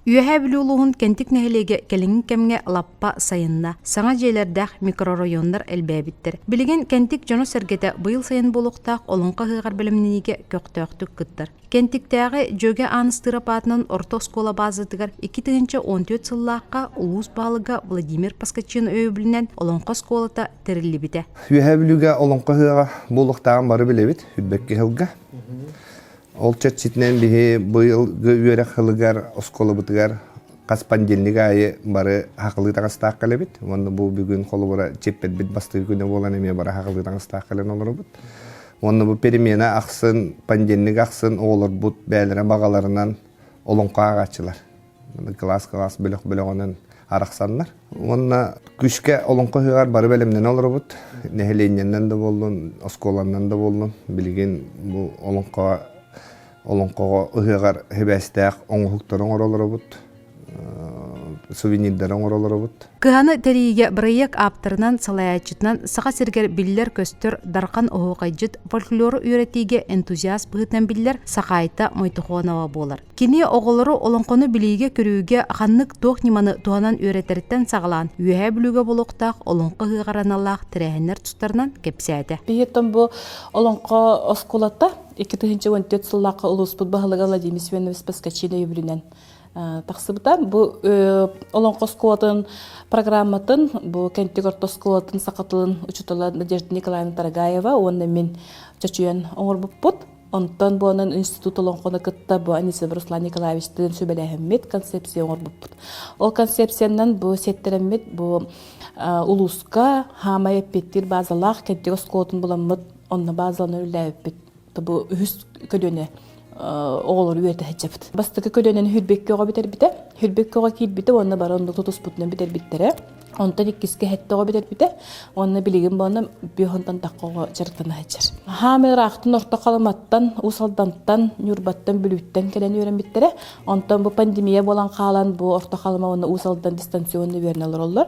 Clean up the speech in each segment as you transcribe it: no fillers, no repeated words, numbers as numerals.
Үөһээ Бүлүү улууһун Кэнтик нэһилиэгэ кэлиҥҥи кэмҥэ лаппа сайынна. Саҥа дьиэлэрдээх микрорайоннар элбээбиттэр. Билигин Кэнтик дьоно-сэргэтэ быйыл сайын буолуохтаах Олоҥхо ыһыаҕар бэлэмнэниигэ көхтөөхтүк кыттар. Кэнтиктээҕи Дьүөгэ Ааныстыырап аатынан орто оскуола баазатыгар 2014 сыллаахха улуус баһылыга Владимир Поскачин өйөбүлүнэн Олоҥхо оскуолата тэриллибитэ. Үөһээ Бүлүүгэ Олоҥхо ыһыаҕа буолуохтааҕын бары билэбит, үрбэкки сылга. Ол чэрчитинэн биһи быйылгы үөрэх сылыгар оскуолабытыгар хас понедельник аайы бары хахылыы таҥастаах кэлэбит. Уонна бу бүгүн холобура чиэппэрбит бастакы күнэ буолан эмиэ бары хахылыы таҥастаах кэлэн олоробут. Уонна бу перемена ахсын, понедельник ахсын оҕолорбут бэйэлэрэ баҕаларынан олоҥхо ааҕааччылар. Кылаас-кылаас бөлөх-бөлөҕүнэн арахсаннар. Уонна күүскэ олоҥхо ыһыаҕар бары бэлэмнэнэ олоробут. Нэһилиэнньэннэн да буоллун, оскуоланнан да буоллун. Билигин бу олоҥхоҕо олоҥхоҕо ыһыаҕар сибээстээх оҥоһуктары оҥоро олоробут. Сувенирдары оҥоро олоробут. Кыһаны тэрийиигэ бырайыак ааптарынан, салайааччытынан Саха сиригэр биллэр-көстөр Дархан оһуохайдьыт, фольклору үөрэтиигэ энтузиаст быһыытынан биллэр Сахаайта Мойтохонова буолар. Кини оҕолору олоҥхону билиигэ-көрүүгэ ханнык туох ньыманы туһанан үөрэтэриттэн саҕалаан Үөһээ Бүлүүгэ буолуохтаах олоҥхо ыһыаҕар аналлаах тэрээһиннэр тустарынан кэпсээтэ. Биһиэттэн бу олоҥхо оскуолата 2014 сыллаахха улууспут баһылыга Владимир Семенович Поскачин өйөбүлүнэн тахсыбыта. Бу олоҥхо оскуолатын программатын бу Кэнтик орто оскуолатын саха тылын учуутала Надежда Николаевна Тарагаева уонна мин чочуйан оҥорбуппут. Онтон буонан институт олоҥхону кытта бу Анисов Руслан Николаевичтыын сүбэлэһэммит концепция оҥорбуппут. Ол концепциянан бу сиэттэрэммит бу улууска хаамай эппиэттиир базалаах Кэнтик оскуолатын буламмыт онно базаланы үлэлээбиппит. Бу үһүс көлүөнэ оҕолору үөрэтэ сылдьабыт. Бастакы көлүөнэни Хүрбэккэ оҕо бүтэрбитэ. Хүрбэккэ оҕо киирбитэ уонна бары онно тутуспутунан бүтэрбиттэрэ. Онтон иккискэ сэттэ оҕо бүтэрбитэ. Уонна билигин буолна бүөхонтон тахха оҕо дьарыктана сылдьар. Хаамай ыраахтан Орто Халыматтан, Уус Алдантан, Ньурбаттан, Бүлүүттэн кэлэн үөрэммиттэрэ. Онтон бу пандемия буолан хаалан бу Орто Халыма уонна Уус Алдан дистанционно үөрэнэ олороллор.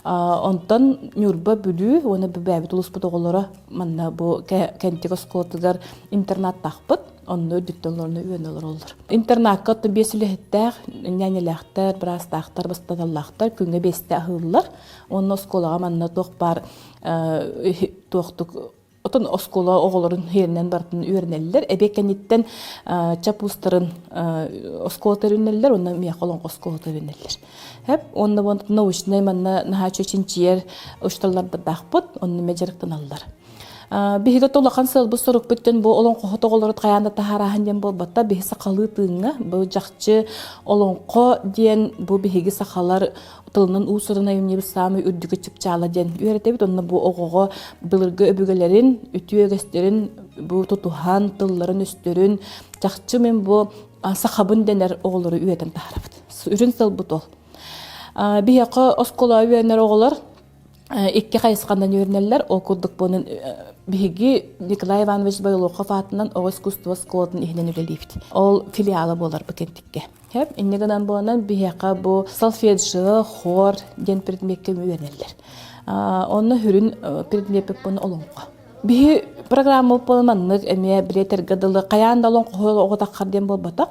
Онтон Ньурба, Бүлүү уонна бэйэбит улууспут оҕолоро манна бу Кэнтик оскуолатыгар интернаттаахпыт. Онно үрдүттэн олорно үөнэ олороллор. Интернакка оттон биэс үлэһиттээх, ньээньэлээхтэр, быраастаахтар, бастаталлаахтар күҥҥэ биэстэ аһыыллар. Уонна оскуолаҕа манна туох баар туохтук отон оскуола оҕолорун иһэринэн барытын үөрэнэллэр. Эбиэ кэнниттэн чапустарын оскуола тэринэллэр уонна миэхэ олоҥхо оскуола тэринэллэр. Хэп уонна научнай манна наһаа чинчийэр учууталлардаахпыт, онно эмиэ дьарыктаналлар. Биһиги улахан сыалбыт-сорукпут диэн бу олоҥхоһут оҕолору хайаан да таһаарааһын диэн буолбатта. Биһи сахалыы тыыҥҥа бу дьахчы олоҥхо диэн бу биһиги сахалар тылынан уус-уран айымньыбыт саамай үрдүкү чыпчаала диэн үөрэтэбит. Онно бу оҕоҕо былыргы өбүгэлэрин үтүө үгэстэрин бу тутуһан тылларын-өстөрүн чахчы мин бу сахабын дэнэр оҕолору үөрэтэн таһаарабыт. Сүрүн сыалбыт ол. Биһиэхэ оскуолаҕа үөрэнэр оҕолор икки хайысханан үөрэнэллэр. Ол курдук буолан биһиги Николай Иванович Бойлохов аатынан оҕо искусство оскуолатын иһинэн үлэлиибит. Ол филиала буолар бу Кэнтиккэ. Инньэ гынан буолан биһиэхэ бу солфеджио, хор диэн предмеккэ үөрэнэллэр. Онно сүрүн предмеппит олоҥхо. Биһи программа буолан маннык эмиэ билиэтэргэ дылы хайаан да олоҥхо оҕо таххар диэн буолбатах.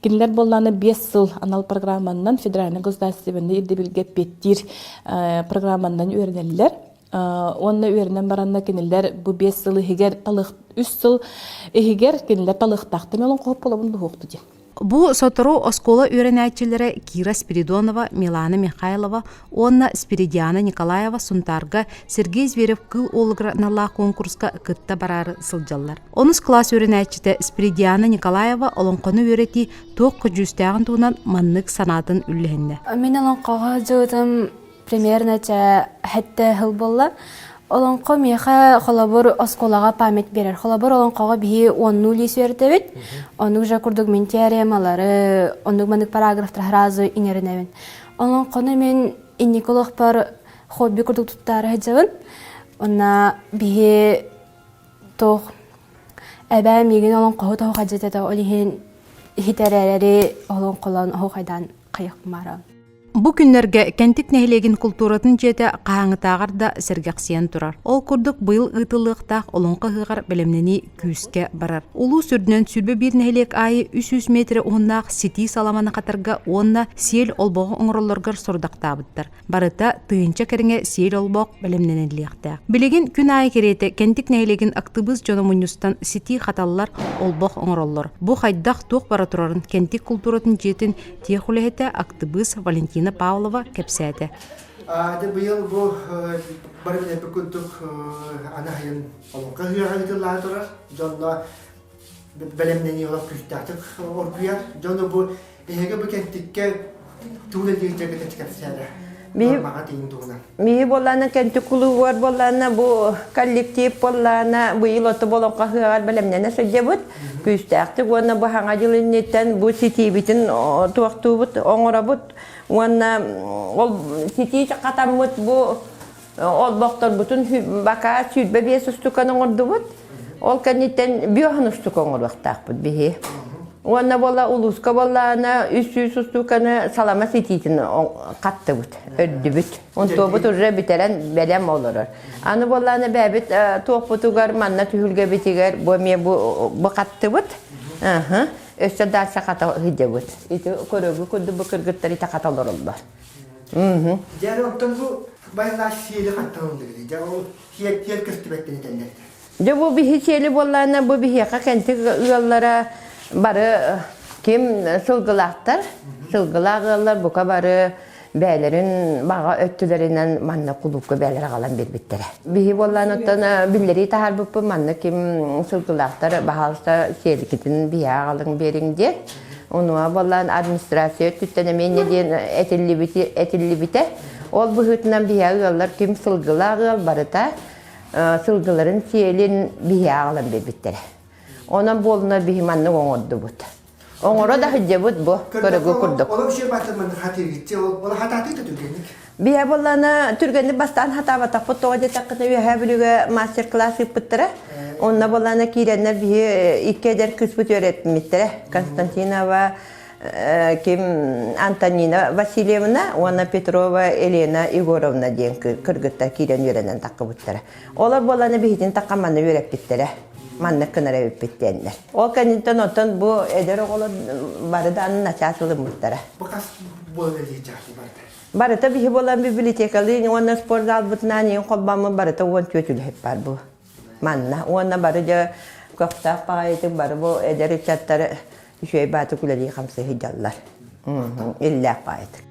Кинилэр буоллаҕына 5 сыл анал программаннан федеральнай государственнай ирдэбилгэ эппиэттиир программаннан үөрэнэллэр. Уонна үөрэнэн баранна кинилэр бу 5 сыл иһигэр талых 3 сыл иһигэр кинилэр талыахтаахтар олоҥхоһут буолабын дуһуохту диэн. Бу сотору оскуола үөрэнээччилэрэ Кира Спиридонова, Милана Михайлова уонна Спиридиана Николаева Сунтаарга Сергей Зверев-Кыыл Уолугар аналлаах куонкуруска кытта бараары сылдьаллар. Онус кылаас үөрэнээччитэ Спиридиана Николаева олоҥхону үөрэтии туох көдьүүстээҕин туһунан маннык санаатын үллэһиннэ. Мин олоҥхоҕо дьыытым примерно чэ сэттэ сыл буолла. Олоҥхо миэхэ холобур оскуолаҕа память биэрэр. Холобур олоҥхоҕо биһи уоннуу лиис үөрэтэбит. Оннук же курдук мин теоремалары, оннук маннык параграфтар сразу иҥэринэбин. Олоҥхону мин инники олохпор хобби курдук туттаары сылдьабын. Онна биһи туох эбээ миигин олоҥхоһут оһуохайдьыт этэ ол иһин иһитэрээри олоҥхолоон оһуохайдаан хайыахпын баара. Бу күннэргэ Кэнтик нэһилиэгин култууратын дьиэтэ хаһааҥҥытааҕар да сэргэхсийэн турар. Ол курдук быйыл ыытыллыахтаах Олоҥхо ыһыаҕар бэлэмнэнии күүскэ барар. Улуус үрдүнэн 21 нэһилиэк аайы 300 миэтэрэ уһуннаах ситии саламаны хатарга уонна сиэл олбоҕу оҥороллоругар сорудахтаабыттар. Барыта тыһыынча кэриҥэ сиэл олбох бэлэмнэниллиэхтээх. Билигин күн аайы кэриэтэ Кэнтик нэһилиэгин актыбыыс дьоно мунньустан ситии хаталлар, олбох оҥороллор. Бу хайдах туох бара турарын Кэнтик култууратын дьиэтин тех үлэһитэ актыбыыс Валентина Павлова кэпсээтэ. Дьэ быйыл бу бары билэрбит курдук аны сайын олоҥхо ыһыаҕа ыытыллаары турар. Дьонно бэлэмнэнии олох күүстээхтик оргуйар. Дьону бу Эһиги бу кэнтиккэ тугу үлэлиир дьаргытын кэпсээнэ нормаҕа тиийин туһунан. Миһи буоллаана кэнтик кулуугар буоллаана бу коллектив буоллаана быйыл оту болоҥхо ыһыаҕар бэлэмнэнэ сылдьабыт күүстээхтик уонна бу хаҥа дьыл инниттэн бу ситиибитин туохтуубут оҥоробут уонна ол ситии хатаммыт бу Олбохторбутун бакаа 25 устуканы оҥордубут. Ол кэнниттэн биоһун устука оҥоруохтаахпыт биһи. Уонна буола улууска буоллаҕына 300 устуканы салама ситиитин хаттыбыт, өрдүбүт. Онтуобут уже бүтэрэн бэлэм олорор. Аны буоллаҕына бэйэбит туохпутугар манна түһүлгэбитигэр бу эмиэ бу, бу хаттыбыт. Өссө дальше хата сылдьабыт. Ити көрөгү курдук бу кыргыттар ити хата олороллор. Дьэ, онтон бу байылаах сиэли хантан ыллыгыный? Дьэ, ол сиэл сиэл көстүбэттэн этэллэр. Дьэ, бу биһи сиэли буоллаҕына, бу биһиэхэ кэнтик ыаллара бары ким сылгылаахтар, сылгылаах ыаллар бука бары бэйэлэрин баҕа өттүлэринэн манна кулуупка бэйэлэрэ аҕалан биэрбиттэрэ. Биһи буоллаан оттон биллэрии таһаарбыппыт манна ким сылгылаахтар баһаалыста сиэликитин биһи аҕалыҥ биэриҥ диэн. Онуоха буоллаан администрация өттүттэн эмиэ инньэ диэн этиллибитэ. Ол быһыытынан биһиэхэ ыаллар ким сылгылаах ыал барыта сылгыларын сиэлин биһиэхэ аҕалан биэрбиттэрэ. Онон буолуна биһи маннык оҥордубут. Оҥоро да сылдьабыт бу көрөгү курдук. Ол вообще баатырман хатыыргыччы ол хатаатыы да түргэнник. Биһэ буоллаана түргэнник бастаан хатаабатахпыт тоҕо диэтэххинэ Үөһээ Бүлүүгэ мастер-класс ыыппыттара. Онно буоллаана киирэннэр биһи икки эдэр кыыспыт үөрэппиттэрэ. Константинова ким Антонина Васильевна уонна Петрова Елена Егоровна диэн кыргыттар киирэн үөрэнэн таххыбыттара. Олор буоллаана биһитин тахха манна үөрэппиттэрэ. Маннык гынар эбиппит диэннэр. Ол кэнниттэн оттон бу эдэр оҕолор бары да начаас ылыммыттара. Бу хас буолан илдьээхти барда? Барыта биһи буолан библиотекалыын уонна спортзалбытынаан иин холбооммут барыта 14 үлэһит баар бу. Манна уонна бары дьэ көхтөөх баҕайытык бары бу эдэр ыччаттар үчүгэй баатык үлэлии хамсыы сылдьаллар. Иллээх баҕайытык.